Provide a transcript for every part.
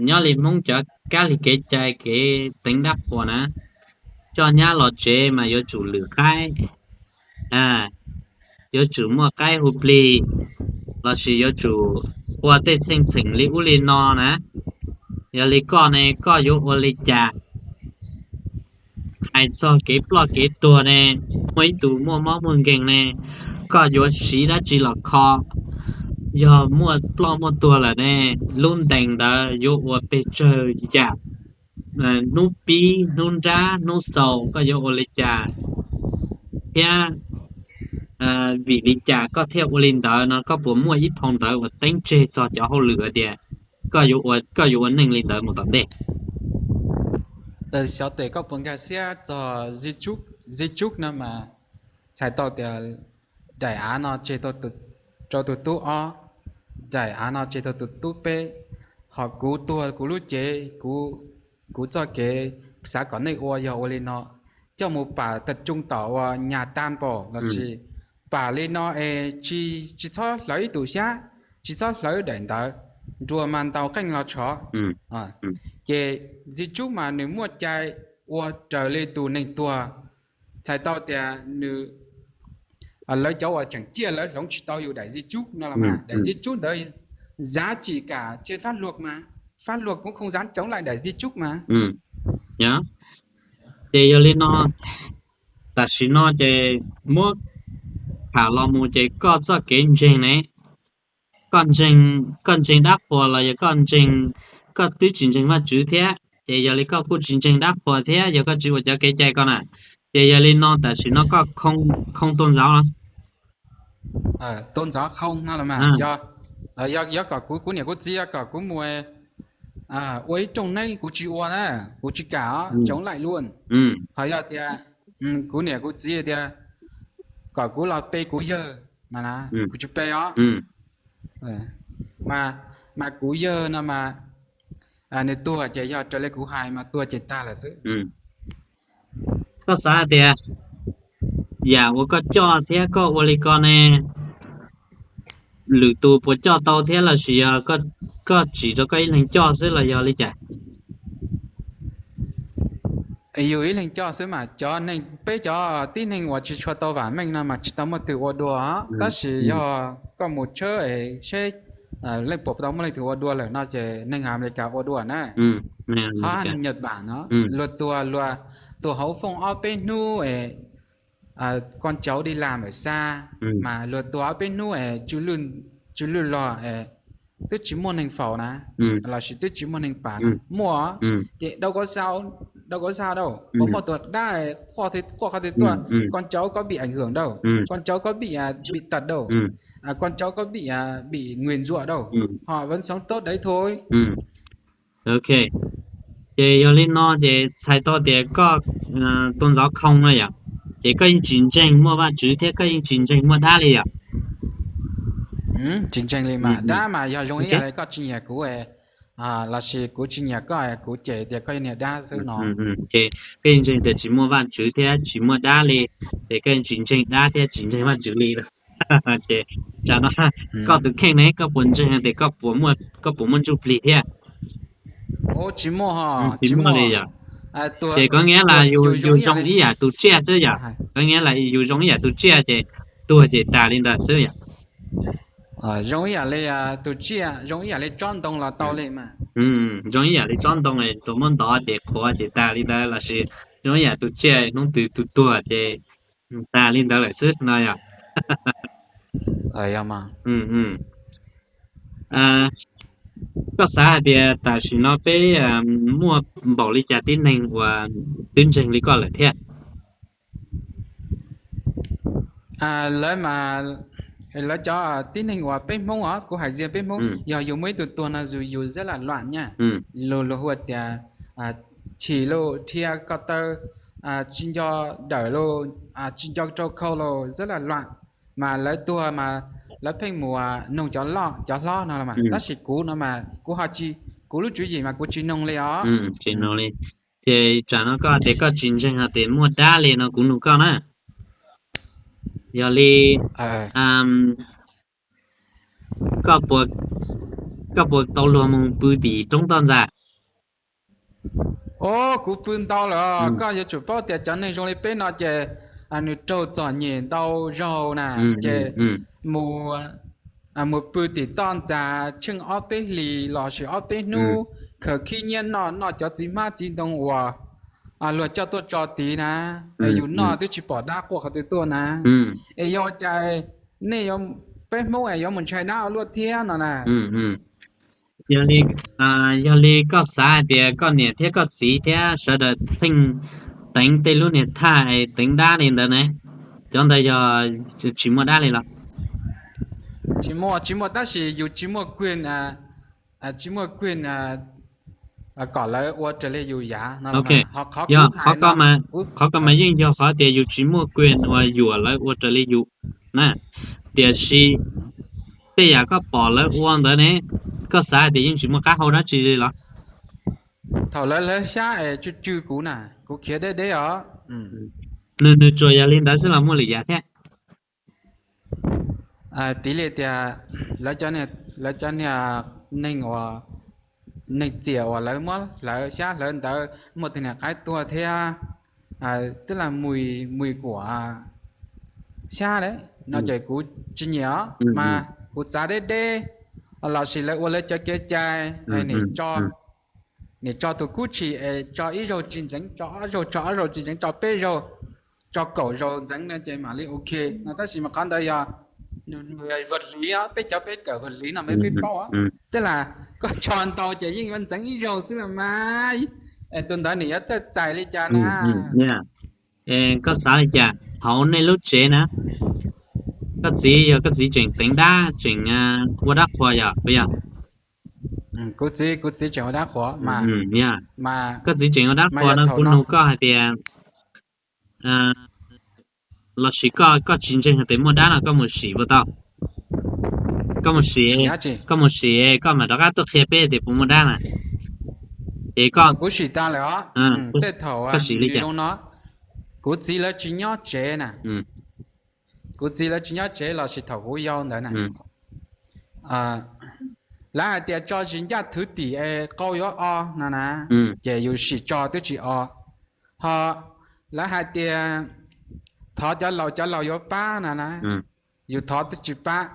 nyob li Hmoob cov kab li kev cai kev teev dab qhuas na, coj nyab los tsev mas yuav tsum lwm qaib, yuav tsum muaj qaib hu plig, lossis yuav tsum ua tej txheej txheem li ub li no na. Yog li koj ne, koj yuav ua li cas? Hais txog kev ploj kev tuag ne, muaj ib tug muaj mob muaj nkeeg ne, koj yuav siv dab tsi los kho? Yog muaj ploj muaj tuag lawm ne, lub ntees ntawd yuav ua pes tsawg yam, hnub pib, hnub nrab, hnub xaus, koj yuav ua li cas, thiab vim li cas koj thiaj ua li ntawd no? Koj puas muaj ib phau ntawv uas teeb tseg txog cov hauj lwm hais tias koj yuav ua neej li ntawd mus tom ntej? Xyov tes koj puas nkag siab txog Zib Tsub no mas, txhais tau tias daim av no tseg rau tus tub ob, daim av no tseg rau tus tub peb, ho kuv tuag kuv lub cev, kuv txoj kev xav kom nej ua yog ua li no, coj mus pam tas tsoo tom uas nyas tag npaum lossis pam li no es tsis txhob hlawv ib tug xyab, tsis txhob hlawv daim ntawv, nruas mas ntaus qeej los tshov. Ces Zib Tsub mas nws muaj cai ua raws li tus neeg tuag, txhais tau tias nws, lawv cov uas tseem ciaj lawv hloov tsis tau yus daim Zib Tsub no los mas daim Zib Tsub ntawd giá trị cả trên pháp luật mà, pháp luật cũng không dám chống lại đại di trúc mà. Ces yog li no, tam sim no ces muab tham los mus ces koj txoj kev ntseeg ne, koj ntseeg, koj ntseeg dab qhuas los yog koj ntseeg, koj twb tsis ntseeg Vajtswv thiab? Ces yog li koj kuj tsis ntseeg dab qhuas thiab, yog koj tsis ua cov kev cai ko na. Ces yog li no tam sim no koj khoo tôn giáo no. Tôn giáo không no los mas, yog, yog kom kuv, kuv niam kuv txiv kom kuv mus ua ib rooj neeb kuv tsis ua na, kuv tsis kam chống lại luôn. Ho yog tias kuv niam kuv txiv tias kom kuv los pe kuv yawg no, kuv tsis pe os. Mas kuv yawg no mas nws tuag ces yog raws li kuv hais mas tuag ces tag lawm xwb. Koj xav hais tias yam uas koj coj thiab koj ua li ko ne, lwm tus puas coj tau thiab lossis yog koj tsim rau koj ib leeg coj xwb los yog li cas? Yus ib leeg coj xwb mas cov neeg, peb cov tib neeg uas tsis tshua tau vam meej no mas tsis tau muaj twg ua dua, tab sis yog koj mus tshawb es seb leej puas tau muaj leej twg ua dua lawm no ces neeg Amelikas ua dua na. Ho Nhật Bản no, luag tuag, luag tuag hauv fooj ob peb hnub es con cháu đi làm ở xa, mas luag tuag ob peb hnub es tsw lwj los es twb tsis muaj neeg faus na, lossis twb tsis muaj neeg pam na, muaj. Ces đâu có sao đâu, puas muaj tus dab quaj qhov twg tuaj con cháu có bị ảnh hưởng đâu, con cháu có bị bị tật đâu, con cháu có bị bị nguyền rủa đâu, họ vẫn sống tốt đấy thôi. Ok, ces yog li no ces txhais tau tias koj tôn giáo không no yom, ces koj yeej tsis ntseeg muaj Vajtswv thiab koj yeej tsis ntseeg muaj dab li yom? Tsis ntseeg li mas, dab mas yog zoo ib yam li koj tsis nyiam kuv lossis kuv tsis nyiam koj, kuv cem tias koj yog niag dab xwb no. Ces koj yeej ntseeg tias tsis muaj Vajtswv thiab tsis muaj dab li, ces koj yeej tsis ntseeg dab thiab tsis ntseeg Vajtswv li. Ces tsam no koj tus kheej ne, koj puas ntseeg tias koj puas muaj ntsuj plig thiab? Tsis muaj li yom. Ces có nghĩa là yus zoo ib yam tus tsiaj xwb yom, có nghĩa là yus zoo ib yam tus tsiaj ces tuag ces tas li ntawd xwb yom. Zoo ib yam li tus tsiaj, zoo ib yam li tsob ntoo los tau li mas. Zoo ib yam li tsob ntoo, tus muab ntov ces qhuav ces tas li ntawd, lossis zoo ib yam tus tsiaj hnub twg tus tuag ces tas li ntawd lawm xwb no yom. Koj xav hais tias tam sim no peb muaj npaum li cas tib neeg uas twb ntseeg li koj lawm thiab? Lawv mas, lawv cov tib neeg uas peb Hmoob os, kuv hais riêng peb Hmoob, yog yus muaj ib tug tuag no yus rất là loạn nha. Luag, luag hu tias chim lauj, dhia ko taw, tsis nco dawm lauj, tsis nco rau khau lauj, rất là loạn. Mas lawv tuag mas lawv pheej mus noog cov loj cov hlob no los mas, tab sis kuv no mas kuv ho tsis, kuv lub tswv yim mas kuv tsis noog li os. Ces tsam no koj tias koj tsis ntseeg hais tias muaj dab li no kuv nug koj na. Yog li koj puas, Koj puas tau luag mus pw tim roob toj ntxas? Os, kuv pw ntau lawm. Koj yuav tsum paub tias cov neeg zoo li peb no ces nws raug txom nyem ntau zaug na, ces mus mus pw tim toj ntxas tsheej ob peb hlis los sis ob peb hnub, khaws khib nyiab noj noj cov txiv hmab txiv ntoo uas luag coj tuaj tso tid na, es yus noj twb tsis pom dab quaj qhov twg tuaj na. Es yog cas nej, peb Hmoob es yuav mus ntshai dab ua luaj thiab no na? Yog li, yog li koj xav hais tias koj niam thiab koj txiv thiab sawv daws pheej teev tej lub niag thaj es teev dab li ntawd ne, cov ntawd yog tsis muaj dab li los? Tsis muaj, tsis muaj, tab sis yus tsis muaj quyền, tsis muaj quyền kom lawv ua raws li yus yav no. Yog qhov ko mas yeej yog qhov tias yus tsis muaj quyền uas yuam lawv ua raws li yus na, tiam sis tej yam koj pom lawv ua ntawd ne, koj xav hais tias yeej tsis muaj qab hau dab tsi li los? Thaum lawv lawv xyab es tsw tsw kuv na, kuv khiav deb deb os. Nws nws tsuas yog li ntawd xwb los muaj lwm yam thiab? Piv li tias lawv cov niag neeg uas, neeg txias uas lawv muab hlawv xyab hlawv ntawd, muaj tus niag qaib tuag thiab, twb las mus kuam xyab no ces kuv tsis nyiam os, mas kuv txav deb deb, los sis lawv ua lawv cov kev cai, nim tso tus kub tshis es tso ib zaug tsis ntxeev, tso ob zaug, tso ob zaug tsis ntxeev, tso peb zaug, tso kaum zaus ntxeev no ces mam li ok no. Tab sis mas qhov ntawd yog vật lý, peb cov peb kawm vật lý no mas peb paub, tức là koj tso ntau ces yeej yuav ntxeev ib zaug xwb los mas, tus ntawd nws yuav txawj txais li cas na? Koj xav li cas hauv nej lub tsev na? Koj txiv, yog koj txiv tseem teev dab tseem ua dab qhuas yog puas yog? Kuv txiv, kuv txiv tseem ua dab qhuas. Koj txiv tseem ua dab qhuas no kuv nug koj hais tias, los sis koj koj tsis ntseeg hais tias muaj dab no koj mus sim puas tau? Koj mus sim, koj mus sim koj mam rov qab tuaj qhia peb tias puas muaj dab na. Es koj, kuv sim tas lawm os. Tej thaum koj sim li cas no, kuv txiv lawv tsis nyob tsev na, kuv txiv lawv tsis nyob tsev los sis thaum kuv yau ntawd na, lawv hais tias tso zis ncaj thwv tim es qau yuav o no na, ces yus sim tso twb tsis o. Ho lawv hais tias thov cov laus cov laus yuav pab no na, yus thov twb tsis pab.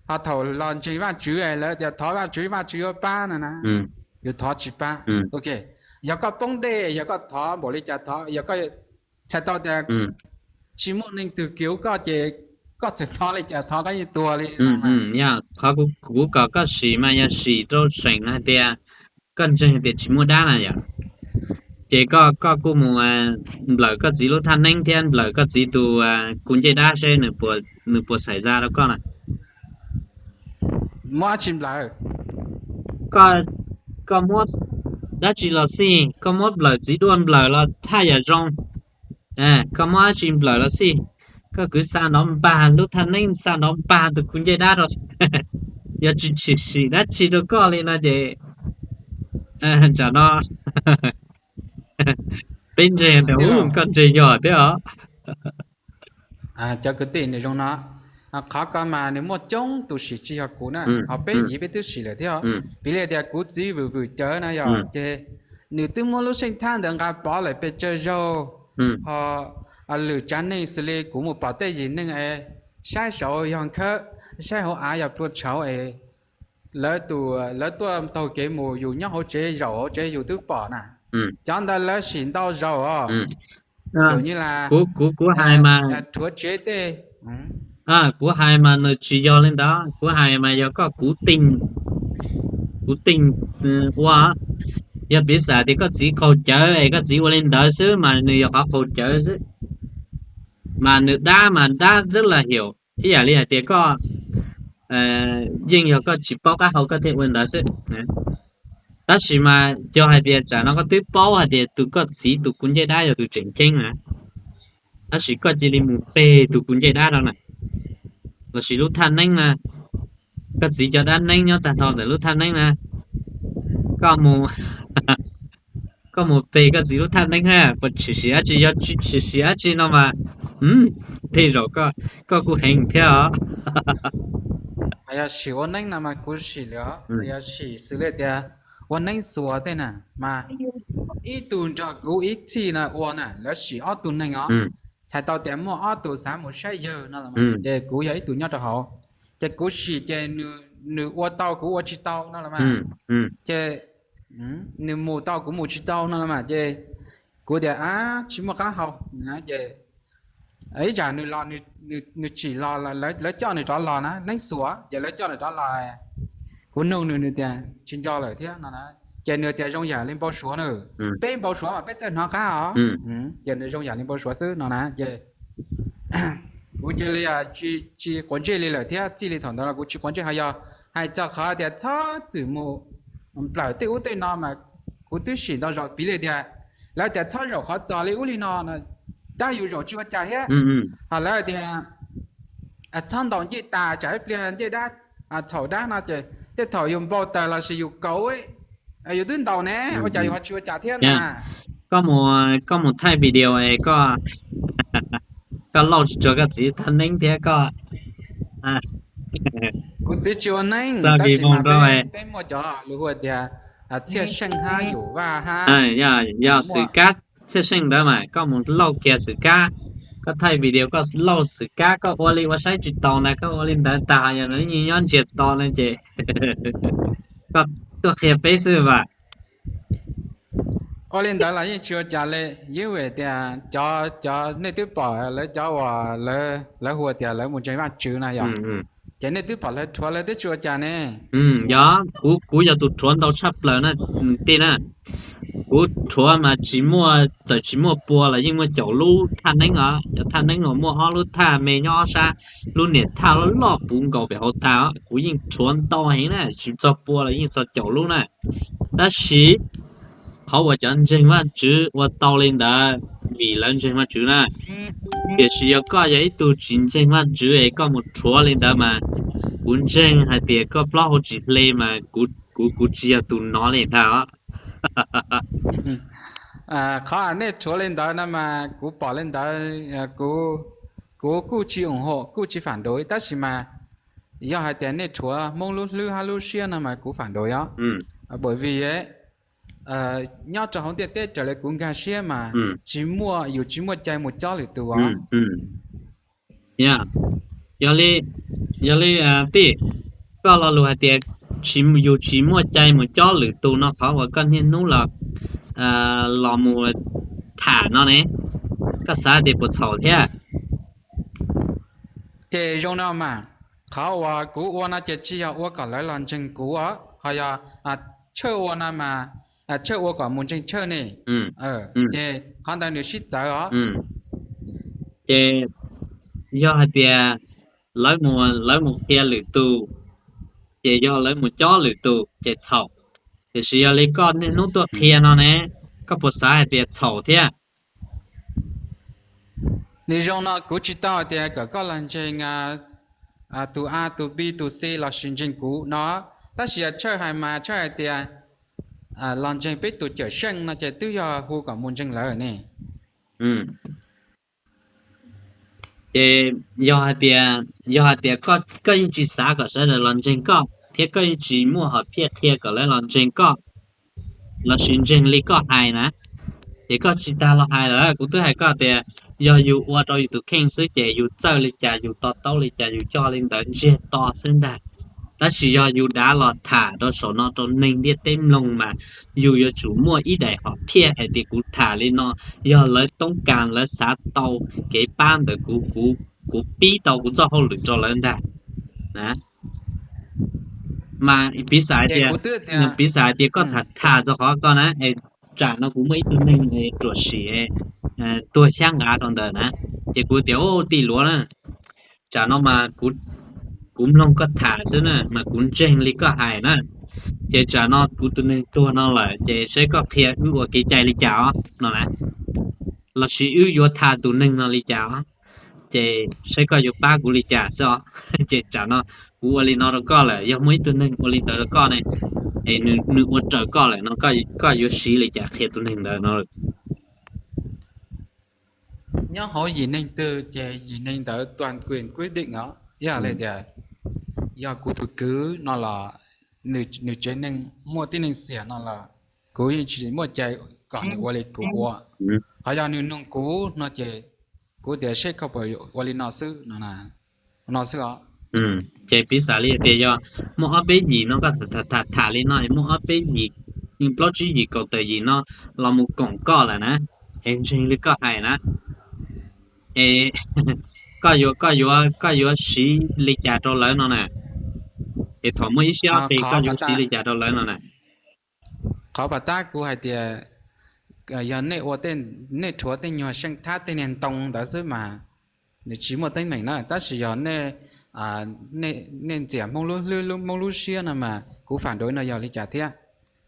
Ho thaum los ntseeg Vajtswv lawv tias thov Vajtswv, Vajtswv yuav pab no na, yus thov tsis pab. Ok, yog koj poob dej yog koj thov npaum li cas thov, yog koj txhais tau tias tsis muaj neeg twg kiv koj ces koj txawm thov li cas thov koj yeej tuag li. Yog qhov kuv kom koj sim mas yog sim rau seem hais tias koj ntseeg hais tias tsis muaj dab na yom. Ces koj, koj kuj mus nplawm koj txiv lub thaj neeb thiab nplawm koj txiv tus kuv ncej dab seb nws puas xaiv za rau koj na. Muab dab tsi nplawm? Koj, koj muab dab tsi los xij, koj muab nplawm txiv duaj nplawm los thaj yam zoo. Koj muab dab tsi nplawm los xij, koj kwv xa nrov npag lub thaj neeb, xa nrov npag tus kuv ncej dab rau, yog tsis tshwm sim dab tsi rau koj li no ces, tam no peb ntseeg tias koj ntseeg yog thiab os. Cov kwv tij, nws zoo no, qhov ko mas nws muaj coob tus sim tsis yog kuv na, ho peb yiv peb twb sim lawm thiab. Piv li tias kuv txiv vwm vwm cawv na yog ces nws twb muab lub xeej thab ntawd nqa pov lawm pes tsawg zaug. Ho lwm tsav neeg xws li kuv mus pom tej yim neeg es saib saud yog nkhawb, saib hauv av yog plua tshauv es lawv tus, lawv tuaj taug kev mus, yus nyob hauv tsev, zaum hauv tsev yus twb pom na. Cov ntawd lawv sim ntau zaus os. Kuv, kuv hais mas, rhuav tsev tej, kuv hais mas nws tsis yog li ntawd, kuv hais mas yog koj kuv teeg, kuv teeg ua. Yog piv xam tias koj txiv qaug cawv es koj txiv ua li ntawd xwb mas nws yog qhov qaug cawv xwb. Mas nws dab mas dab rất là hiểu, ib yam li hais tias koj, yeej yog koj tsis paub qab hau koj thiaj ua li ntawd xwb. Tab sis mas yog hais tias tsam no koj twb paub hais tias tus koj txiv tus kuv ncej dab yog tus tseem ceeb na, tab sis koj cia li mus pe tus kuv ncej dab rau na, los sis lub thaj neeb na, koj txiv cov dab neeb nyob tag nrho ntawm lub thaj neeb na, koj mus, koj mus pe koj txiv lub thaj neeb na, puas tshwm sim dab tsi, yog tsis tshwm sim dab tsi no mas, tej zaum koj kuj heev thiab os. Yog sim ua neeb no mas kuv sim lawm, yog sim xws li tias ua neeb xuas tej na mas ib tug nrog kuv ib txhij no ua na, lawv sim ob tug neeg os. Txhais tau tias muaj ob tug xav mus saib yawg no los mas, ces kuv yog ib tug nyob rau hauv, ces kuv sim ces nws ua tau kuv ua tsis tau no los mas, ces nws mus tau kuv mus tsis tau no los mas, ces kuv tias a tsis muaj qab hau, ces ib tsam nws los, nws tsim los lawv coj nws rov los na, neeb xuas ces lawv coj nws rov los, kuv nug nws, nws tias tsis nco lawm thiab no na. Ces nws tias zoo yam li npau suav na, peb npau suav mas peb txawj hnov qab os. Ces nws zoo yam li npau suav xwb no na, ces kuv cia li tsis quav ntsej li lawm thiab, txij li thaum ntawd los kuv tsis quav ntsej. Ho yog hais txog qhov tias txhob txwm mus nplawm tej ub tej no mas kuv twb sim ntau zaus, piv li tias lawv tias txhob zaum qhov txos li ub li no, tab yus zaum tsis ua cas thiab. Ho lawv tias txhob ntaus ncej tas tsam ib pliag ncej dab, txhaum dab no ces tej thaum yus npau taws los sis yus kauv, yus twb ntaus ne, ua cas yus ho tsis ua cas thiab na. Koj mus thaij video es koj, koj lauj tsis tsuag koj txiv thaj neeb thiab koj. Kuv txiv tsis ua neeb, tab sis mas peb muaj cov lus hu tias txhiaj seej hab yus vaj hab. Yog xwm kab txhiaj seej ntawd mas koj mus lauj kiag xwm kab, koj thaij video koj lauj xwm kab, koj ua li ua saib tsis taus ntag, koj ua li ntawd tas yog nws nyob ntsiag to no ces koj tuaj qhia peb xwb vas. Ua li ntawd los yeej tsis ua cas li, yeej vim tias cov, cov nej twb pom lawv cov uas lawv hu tias lawv mus ntseeg Vaj Tswv na yog, ces nej twb pom lawv rhuav lawv twb tsis ua cas ne. Yog, kuv, kuv yog tus rhuav ntau tshaj plaws na, tij na. Kuv rhuav mas tsis muaj, txawm tsis muaj pua los yeej muaj caum lub thaj neeb os, cov thaj neeb uas muaj ob lub thaj me nyob ob sab, lub niam thaj loj loj puv nkaus pem hauv tas os, kuv yeej rhuav ntau heev na, tsis txog pua los yeej txog caum lub na. Tab sis qhov uas cov ntseeg Vaj Tswv ua tau li ntawd vim lawv ntseeg Vaj Tswv na. Tiam sis yog koj yog ib tug tsis ntseeg Vaj Tswv es koj mus rhuav li ntawd mas kuv ntseeg hais tias koj plaub hau tsis hle mas kuv, kuv, kuv tsis yog tus no li ntag os. Qhov nej rhuav li ntawd no mas kuv pom li ntawd, kuv, kuv kuj tsis ủng hộ, kuj tsis phản đối, tab sis mas yog hais tias nej rhuav Hmoob lub hlwb hab lub siab no mas kuv phản đối os. Bởi vì nyob rau hauv ntiaj teb raws li kuv nkag siab mas tsis muaj, yus tsis muaj cai mus cob lwm tus os. Yog li, yog li tij, koj lo lus hais tias yus tsis muaj cai mus cob lwm tus no, qhov uas koj niaj hnub los, los mus tham no ne, koj xav tias puas txhaum thiab? Ces zoo no mas, qhov uas kuv ua no ces tsis yog ua kom lawv los ntseeg kuv os, ho yog Tshawj ua no mas, Tshawj ua kom mus ntseeg Tshawj ne. Ces qhov ntawd nws sib txawv os. Ces yog hais tias lawv mus, lawv mus qhia lwm tus, ces yog lawv mus cob lwm tus ces txhaum. Tiam sis yog li koj niaj hnub tuaj qhia no ne, koj puas xav hais tias txhaum thiab? Nws zoo no kuv tsis tau hais tias kom koj los ntseeg tus A, tus B, tus C lossis ntseeg kuv no, tab sis yog Tshawj hais mas Tshawj hais tias los ntseeg peb tus Cawm Seej no ces twb yog hu kom mus ntseeg lawv ne. Ces yog hais tias, yog hais tias koj yeej tsis xav kom sawv daws los ntseeg koj thiab koj yeej tsis muaj hom phiaj qhia kom lawv los ntseeg koj lossis ntseeg li koj hais na, ces koj tsis tas los hais lawm. Kuv twb hais koj tias yog yus ua rau yus tus kheej xwb ces yus txawj li cas yus to taub li cas yus coj li ntawd ntsiag to xwb ntag. Tab sis yog yus dav los tham rau saum no rau neeg ntiaj teb mloog mas yus yuav tsum muaj ib daim hom phiaj hais tias kuv tham li no yog lawv toob kas, lawv xav tau kev pab ntawm kuv, kuv pib tau kuv txoj hauj lwm rau lawv ntag. Mas piv xam hais tias, piv xam hais tias koj tham tham txog qhov koj na, tsam no kuv muaj ib tug neeg ruam sim tuag xyab nqav rau ntawd na, ces kuv tias, Tij Luav na, tsam no mas kuv mloog koj tham xwb na mas kuv ntseeg li koj hais na, ces tsam no kuv tus neeg tuag no lawm ces saib koj qhia wb ua kev cai li cas os no na, lossis wb yuav tham tus neeg no li cas os, ces saib koj yuav pab kuv li cas xwb os. Ces tsam no kuv ua li no rau koj lawm, yog muaj ib tug neeg ua li ntawd rau koj ne, es nws ua raws koj lawm no, koj yuav siv li cas qhia tus neeg ntawd no? Nyob hauv yim neeg twg ces yim neeg ntawd toàn quyền quyết định os. Ib yam li tias yog kuv tus kwv no los nws tsev neeg muaj tib neeg xiam no los kuv yeej tsis muaj cai kom nws ua li kuv ua. Ho yog nws noog kuv no ces kuv tias seb koj puas ua li no xwb no, no xwb os. Ces piv xam li tias yog muaj ob peb yim no koj tham tham li no, muaj ob peb yim, plaub tsib yim kaum tawm yim no los mus koom koj lawm na, es ntseeg li koj hais na, es koj yuav, koj yuav, koj yuav siv li cas rau lawv no na? Es thaum muaj ib siab ob peb koj yuav siv li cas rau lawv no na? Qhov pas tab kuv hais tias yog nej ua, nej rhuav tej nyuag seej thab tej niag ntoo ntawd xwb mas nws tsis muaj teeb meem na, tab sis yog nej ntxias Hmoob lub hlwb, Hmoob lub siab no mas kuv fam nrauv no yog li cas thiab?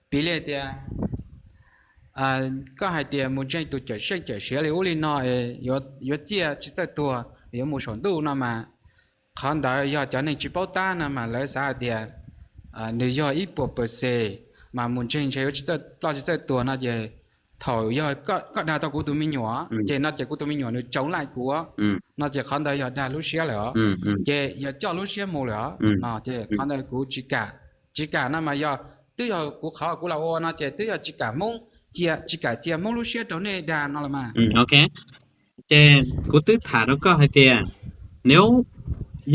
Piv li tias koj hais tias mus ntseeg tus cawm seej cawm siav li ub li no es yuav ciaj tsis txawj tuag, yuav mus saum ntuj no mas qhov ntawd yog cov neeg tsis paub tab no mas lawv xav hais tias nws yog ib puas percent mas mus ntseeg ntshe yuav tsis txawj ploj tsis txawj tuag no ces thaum yog koj dag tau kuv tus me nyuam ces no ces kuv tus me nyuam nws tsoov laim kuv no ces qhov ntawd yog dag lub siab lawm os, ces yog coj lub siab mus lawm os no ces qhov ntawd kuv tsis kam, tsis kam no mas yog twb yog kuv qhov kuv los ua no ces twb yog tsis kam Hmoob, cia, tsis kam cia Hmoob lub siab rau nej dag no los mas. Ces kuv twb tham rau koj hais tias, nws,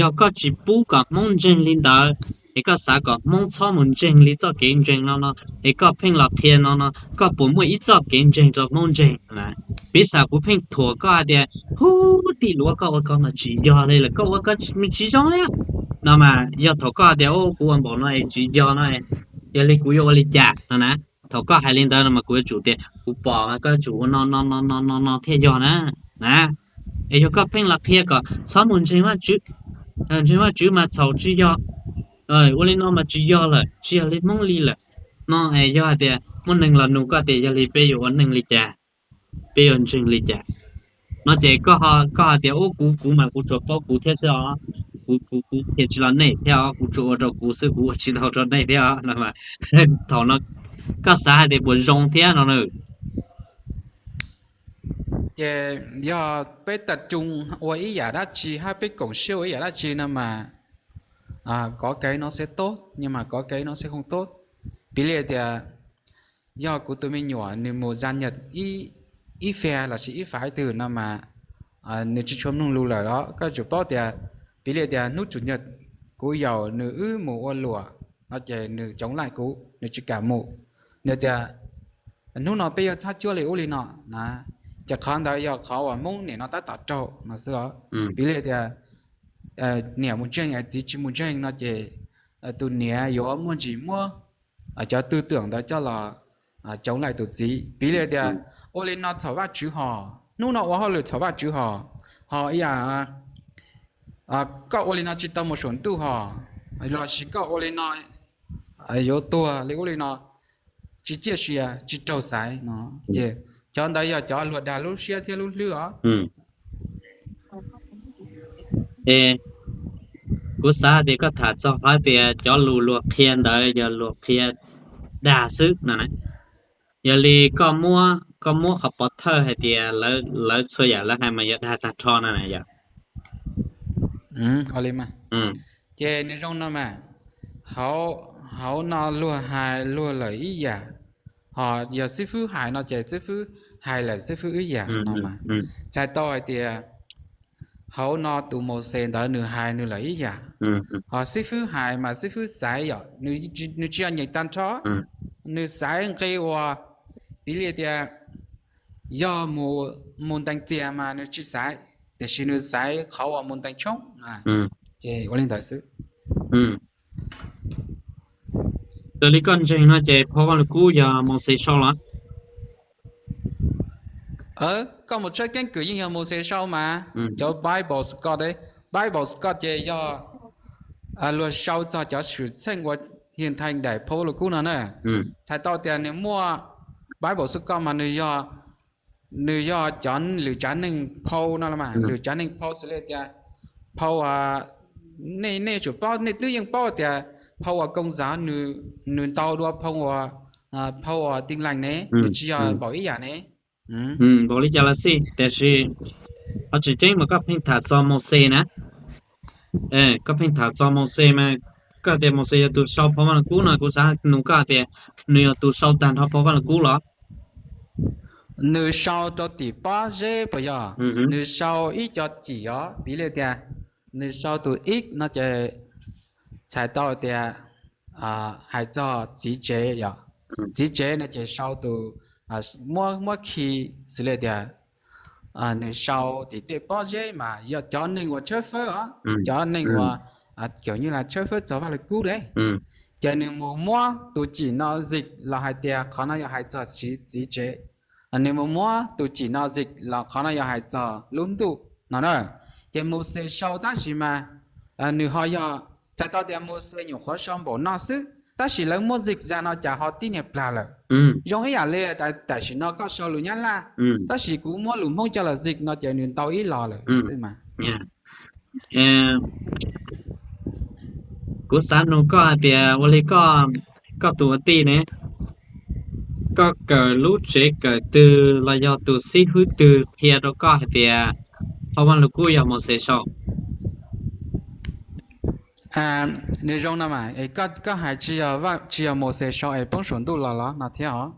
yog koj tsis pub kom Hmoob ntseeg li ntawd, es koj xav kom Hmoob txhob mus ntseeg li txoj kev ntseeg no no, es koj pheej los qhia no no, koj puas muaj ib txoj kev ntseeg rau Hmoob ntseeg na? Piv xam kuv pheej thuam koj hais tias, hu, tij laug, koj ua ko mas tsis yog li lawm, koj ua ko tsis zoo li no mas yog thaum koj tias, u, kuv ua npaum no es tsis yog no, yog li kuv yuav ua li cas no na? Thaum koj hais li ntawd no mas kuv yuav tsum tias kuv pom mas koj yuav tsum ua no no no no no no thiaj yog na, na. Es yog koj pheej los qhia kom txhob mus ntseeg Vajtswv, ntseeg Vajtswv mas txhaum tsis yog, ua li no mas tsis yog lawm, tsis yog li Hmoob li lawm no, es yog hais tias muaj neeg los nug koj tias yog li peb yuav ua neej li cas, peb yuav ntseeg li cas no ces koj, koj hais tias, u, kuv, kuv mas kuv tsuas paub kuv thiab xwb os, kuv, kuv, kuv qhia tsis los nej thiab os, kuv tsuas ua rau kuv xwb, kuv ua tsis tau rau nej thiab os no mas thaum no koj xav hais tias puas zoo thiab no na? Ces yog peb tas tsu ua ib yam dab tsi hab peb koom siab ua ib yam dab tsi no mas kov kev no xwb tub, nyaj mas kov kev no xwb hooj tub. Piv li tias yog kuv tus me nyuam nws mus zaj nyaj ib fag lossis ib faiv twg no mas nws tsis tshua mloog lus lawm los koj yuav tsum paub tias, piv li tias hnub tsum nyaj kuv yaum nws wb mus ua luam no ces nws tsoov laim kuv, nws tsis kam mus. Nws tias hnub no peb yuav txhab cuab li ub li no na, ces qhov ntawd yog qhov uas Hmoob niam no tab tom raug no xwb os. Piv li tias niam mus ntseeg es txiv tsis mus ntseeg no ces tus niam yuav muaj ntsis muab cov twj twm ntawd coj los tsoov laim tus txiv. Piv li tias ua li no txhaum Vajtswv hos, hnub no ua hauj lwm txhaum Vajtswv hos, hos ib yam koj ua li no tsis tau mus saum ntuj hos, lossis koj ua li no yuav tuag li ub li no, tsis ciaj sia tsis raug xaiv no. Ces cov ntawd yog cov luag dag lub siab thiab lub hlwb os. Kuv xav hais tias koj tham txog qhov tias cov lus luag qhia ntawd yog luag qhia dag xwb no na. Yog li koj muab, koj muab qhov pov thawj hais tias lawv txhua yam lawv hais mas yog dag tag nrho no na yog. Ces nws zoo no mas, hauv no luag hais luag lawm ib yam, ho yog xib fwb hais no ces xib fwb hais lawm xib fwb ib yam no mas, txhais tau hais tias hauv no tus Mauxes ntawd nws hais nws lawm ib yam, ho xib fwb hais mas xib fwb xaiv yom, nws tsis yog nyeem tag nrho, nws xaiv nqe uas, piv li tias yog mus ntees txias mas nws tsis xaiv, tiam sis nws xaiv qhov uas mus ntees tshoob, ces ua li ntawd xwb. Raws li koj ntseeg no ces phau Vaj Lug Kub yog Mauxes sau los? Koj mus tshawb keeb kwm yeej yog Mauxes sau mas, cov Bible Scott, Bible Scott ces yog luag sau txog cov xwm txheej ua hias thaij daim phau Vaj Lug Kub no na. Txhais tau tias nws muaj Bible Scott mas nws yog, nws yog cov lwm tsav neeg phau no los mas, lwm tsav neeg phau xws li tias phau, nej, nej tsum paub, nej twb yeej paub tias phau uas Koob Zam nws ntau dua phau uas, phau uas Tin Lành ne, nws tsis yog npaum ib yam ne. Npaum li cas los xij, tiam sis qhov tseem ceeb mas koj pheej tham txog Mauxes na. Koj pheej tham txog Mauxes mas, koj tias Mauxes yog tus sau phau Vaj Lug Kub no, kuv xav nug koj hais tias nws yog tus sau tag nrho phau Vaj Lug Kub los? Nws sau rau tim pob zeb puas yog? Nws sau ib co cim os, piv li tias nws sau tus ib no ces txhais tau tias hais txog txiv tsev yom. Txiv tsev no ces sau tus, muab khi xws li tias nws sau tim tej pob zeb mas yog cov neeg uas tshawb fawb os, cov neeg uas kawm nyuj las tshawb fawb txog Vaj Lug Kub de. Ces nws mus muab tus cim no zik los hais tias qhov no yog hais txog txiv tsev, nws mus muab tus cim no zik los qhov no yog hais txog lub ntuj no na. Ces Mauxes sau tab sis mas nws ho yog, txhais tau tias Mauxes nyuam qhuav sau npaum no xwb tab sis lawv muab zik zag no cas ho tib niag plag lawm. Zoo ib yam li tam sim no koj sau lus Nyab Laj tab sis kuv muab lus Hmoob coj los zik no ces nws ntau ib los lawm xwb mas. Kuv xav nug koj hais tias ua li koj tus ua tij ne, koj kawm lub tsev kawm twg los yog tus xib hwb twg qhia rau koj hais tias phau Vaj Lug Kub yog Mauxes sau? Nws zoo no mas, koj hais tsis yog Mauxes sau es poob saum ntuj los los no thiab os?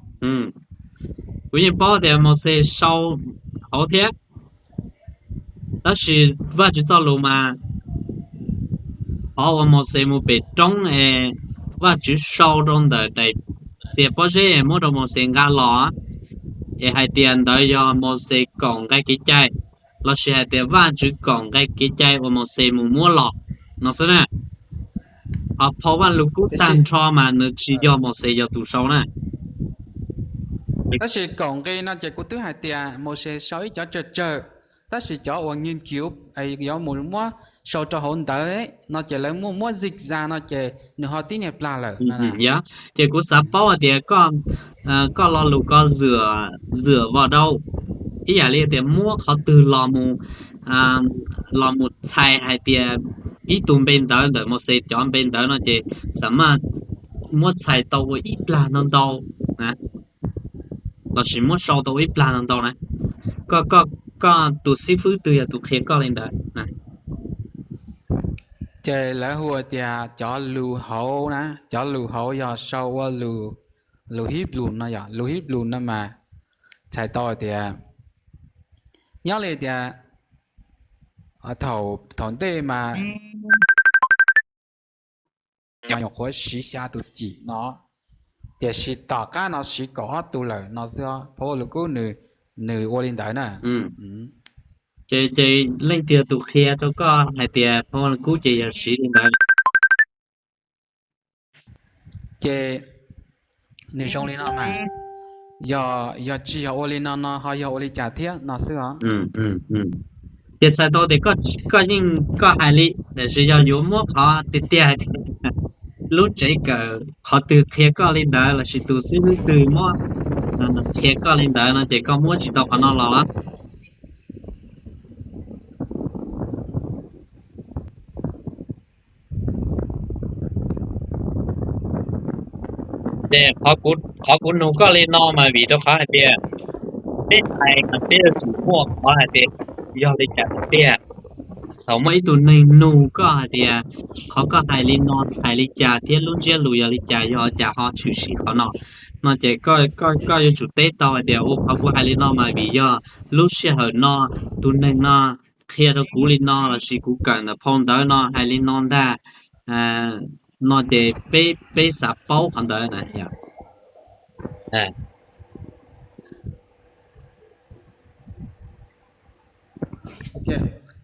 Kuv yeej paub tias Mauxes sau hauv thiab, tab sis Vajtswv txoj lus mas qhov uas Mauxes mus pem roob es Vajtswv sau rau ntawm daim tias pob zeb es muab rau Mauxes nqa los, es hais tias ntawd yog Mauxes kaum nqe kev cai, lossis hais tias Vajtswv kaum nqe kev cai uas Mauxes mus muab los no xwb na. Ho phau Vaj Lug Kub tag nrho mas nws tsis yog Mauxes yog tus sau na. Tab sis kaum nqe no ces kuv twb hais tias Mauxes sau ib cov tsawg tsawg, tab sis cov uas nyiag kiv yuav mus muab sau rau hauv ntawd no ces lawv muab muab zik zag no ces nws ho tib niag plag lawm. Yog, ces kuv xav paub hais tias koj lo lus ko zưm vào đâu, ib yam li tias muab qhov twg los mus, los mus txhais hais tias ib tug npe ntawv ntawm Mauxes cov npe ntawv no ces xam maj muab txhais tau ua ib plag ntau ntau na, lossis muab sau tau ua ib plag ntau ntau na. Koj, koj tus xib fwb twg yog tus qhia koj li ntawd? Ces lawv hu tias cov lus hauv na, cov lus hauv yog sau ua lus Hib Lus no yom. Lus Hib Lus no mas txhais tau tias nyob li tias thaum ntej mas nyuam qhuav siv xya tus cim no, tiam sis tom qab no siv kaum ob tug lawm no xwb. Phau Vaj Lug Kub nws ua li ntawd na. Ces, ces leej twg tus qhia rau koj hais tias phau Vaj Lug Kub ces yog siv li ntawd? Ces nws zoo li no mas, yog, yog tsis yog ua li no no ho yog ua li cas thiab no xwb os. Ces txhais tau tias koj yeej koj hais li, tiam sis yog yuav muab qhov tiag tiag hais tias lub tsev kawm qhov twg qhia koj li ntawd lossis tus xib hwb twg muab qhia koj li ntawd no ces koj muab tsis tau qhov no los. Ces qhov kuv nug koj li no mas vim rau qhov hais tias peb hais mas peb yuav tsum muaj qhov hais tias yog li cas tiag. Thaum muaj ib tug neeg nug koj hais tias qhov koj hais li no txhais li cas thiab lub ntsiab lus yog li cas, yog cas ho tshwm sim qhov no, no ces koj yuav tsum teb tau hais tias ua qhov kuv hais li no mas vim yog lub sij hawm no tus neeg no qhia rau kuv li no lossis kuv kawm ntawm phau ntawv no hais li no ntag, no ces peb, peb xav paub qhov ntawd na.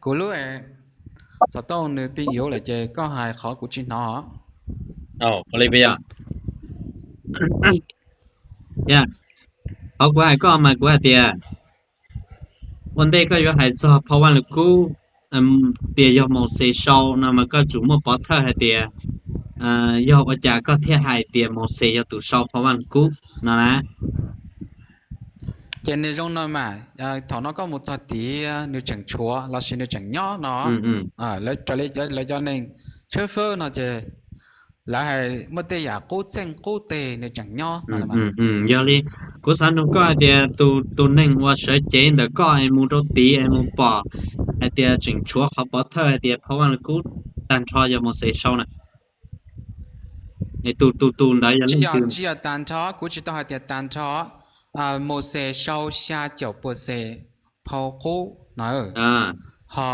Kuv lub xov tooj nws pib yuav lawm ces koj hais qhov kuv tsis hnov. Qhov kuv hais koj mas kuv hais tias ua ntej koj yuav hais txog phau Vaj Lug Kub tias yog Mauxes sau no mas koj tsum muaj pov thawj hais tias yog ua cas koj thiaj hais tias Mauxes yog tus sau phau Vaj Lug Kub no na. Ces nws zoo no mas, thaum no koj mus txog tid nws tseem tshuav lossis nws tseem nyob no, raws li lawv cov neeg tshawb fawb no ces lawv hais muaj tej yam qub txeej qub teg nws tseem nyob no. Yog li, Kuv xav nug koj hais tias tus, tus neeg uas sawv cev ntawm koj es mus rau tid es mus pom hais tias tseem tshuav qhov pov thawj hais tias phau Vaj Lug Kub tag nrho yog Mauxes sau na, es tus, tus, tus ntawd yog leej twg? Tsis yog tag nrho, kuv tsis tau hais tias tag nrho. Mauxes sau xya caum puas xees phau qub no. Ho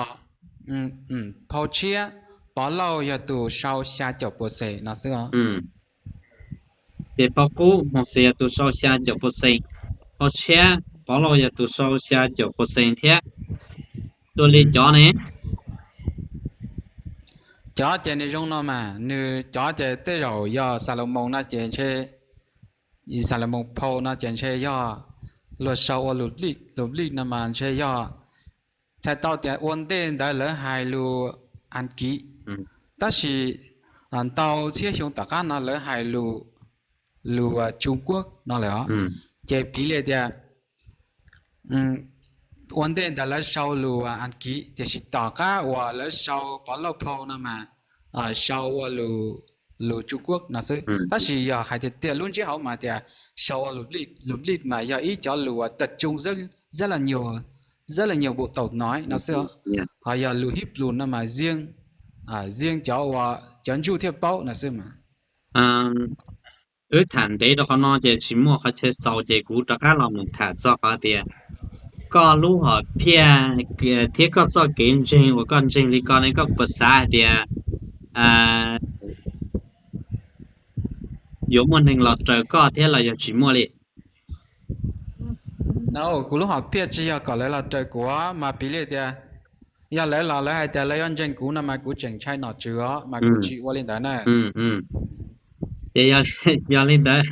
phau tshiab Pov Lauj yog tus sau xya caum puas xees no xwb. Ces phau qub Mauxes yog tus sau xya caum puas xees, phau tshiab Pov Lauj yog tus sau xya caum puas xees thiab. Dua li cov ne, cov ces nws zoo no mas, nws cov ces tej zaum yog Xalumoos no ces ntshe, Xalumoos phau no ces ntshe yog luag sau ua lus lij, lus lij no mas ntshe yog txhais tau tias ua ntej ntawd lawv hais lus Askiv, tab sis ntau txhiab xyoo tom qab no lawv hais lus, lus Tsuj Kuab no lawm os. Ces piv li tias ua ntej ntawd lawv sau lus Askiv, tiam sis tom qab uas lawv sau Pov Lauj phau no mas sau ua lus Tsuj Kuab no xwb. Tab sis yog hais tiag tiag lub ntsiab hauv mas tias sau ua lus lij, lus lij mas yog ib cov lus uas tập trung rất là nhiều bộ tộc nói no xwb. Ho yog lus Hib Lus no mas riêng, riêng cov uas cov ntsuj thiaj paub no xwb mas. Wb tham ntev rau qhov no ces tsis muaj qhov chaw xaus ces kuv rov qab los mus tham txog qhov tias koj lub hom phiaj thiab koj txoj kev ntseeg uas koj ntseeg li ko ne, koj puas xav hais tias yuav muaj neeg los raws koj thiab los yog tsis muaj li? Kuv lub hom phiaj tsis yog kom lawv los raws kuv mas piv li tias yog lawv los lawv hais tias lawv yuav ntseeg kuv no mas kuv tseem ntshai nom tswv os mas kuv tsis ua li ntawd na. Ces yog li ntawd,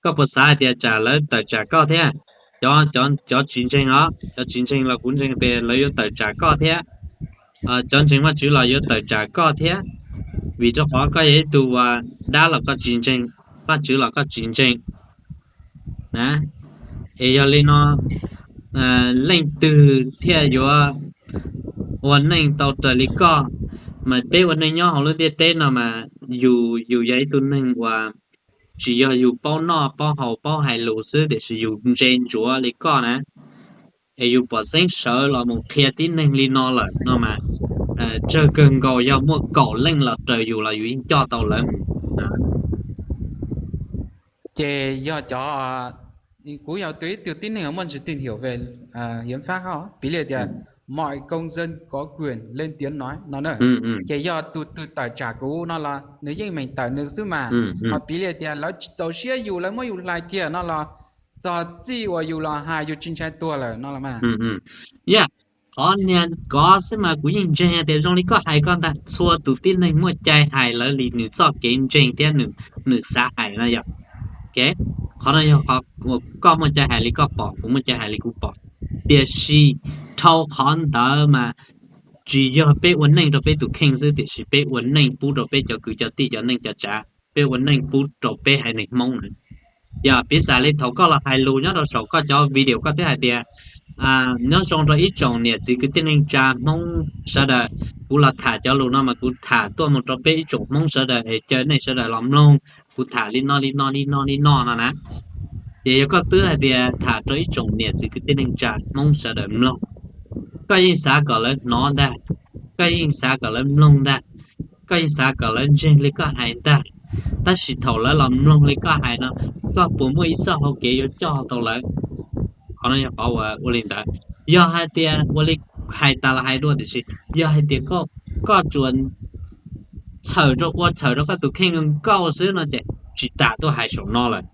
koj puas xav hais tias tsam lawv tawm tsam koj thiab? Cov tsis ntseeg os, cov tsis ntseeg los kuv ntseeg tias lawv yuav tawm tsam koj thiab. Cov ntseeg Vajtswv los yuav tawm tsam koj thiab, vim rau qhov koj yog ib tug uas dab los koj tsis ntseeg, Vajtswv los koj tsis ntseeg na. Es yog li no, leej twg thiaj yuav ua neej tau raws li koj? Mas peb ua neej nyob hauv lub ntiaj teb no mas yus, yus yog ib tug neeg uas tsis yog yus paub noj paub haus paub hais lus xwb, tiam sis yus ntse ntsuav li koj na, es yus pom xeeb sawv los mus qhia tib neeg li no lawm no mas tsawg kawg nkaus yog muaj kaum leej los raws yus los yus yeej coj tau lawv mus. Ces yog cov, kuv yog tus ib tug tib neeg muaj ntsis tìm hiểu về hiến pháp hos, piv li tias mọi công dân có quyền lên tiếng nói no na. Ces yog tus twg tawm tsam kuv no los nws yeej meem tawm nws xwb mas. Ho piv li tias lawv tsis txaus siab yus, lawv muab yus hlais kiag no los txog txij uas yus los hais yus tsis ntshai tuag lawm no los mas. Yog, qhov niag kov xwb mas kuv yeej ntseeg tias zoo li koj hais ko ntag, txhua tus tib neeg muaj cai hais lawv li nws txoj kev ntseeg thiab nws xav hais no yog. Qhov no yog qhov koj muaj cai hais li koj pom, kuv muaj cai hais li kuv pom. Tiam sis dhau qhov ntawd mas tsis yog peb ua neej rau peb tus kheej xwb, tiam sis peb ua neej pub rau peb cov kwv cov tij, cov neej cov tsav, peb ua neej pub rau peb haiv neeg Hmoob na. Yog piv xam li thaum koj los hais lus nyob rau saum koj cov video koj twb hais tias nyob zoo rau ib tsoom niam txiv kwv tij neej tsa Hmoob sawv daws, kuv los tham cov lus no mas kuv tham tuaj mus rau peb ib tsoom Hmoob sawv daws es caw nej sawv daws los mloog kuv tham li no li no li no li no no na. Ces yog koj twb hais tias tham rau ib tsoom niam txiv kwv tij neej tsa Hmoob sawv daws mloog, koj yeej xav kom lawv hnov ntag, koj yeej xav kom lawv mloog ntag, koj yeej xav kom lawv ntseeg li koj hais ntag. Tab sis thaum lawv los mloog li koj hais no, koj puas muaj ib txoj hau kev yuav coj tau lawv? Qhov no yog qhov uas ua li ntawd. Yog hais tias ua li hais tas los hais dua, tiam sis yog hais tias koj tsuas txhawm rau ua txhawm rau koj tus kheej nkauj xwb no ces tsis tas tuaj hais saum no lawm.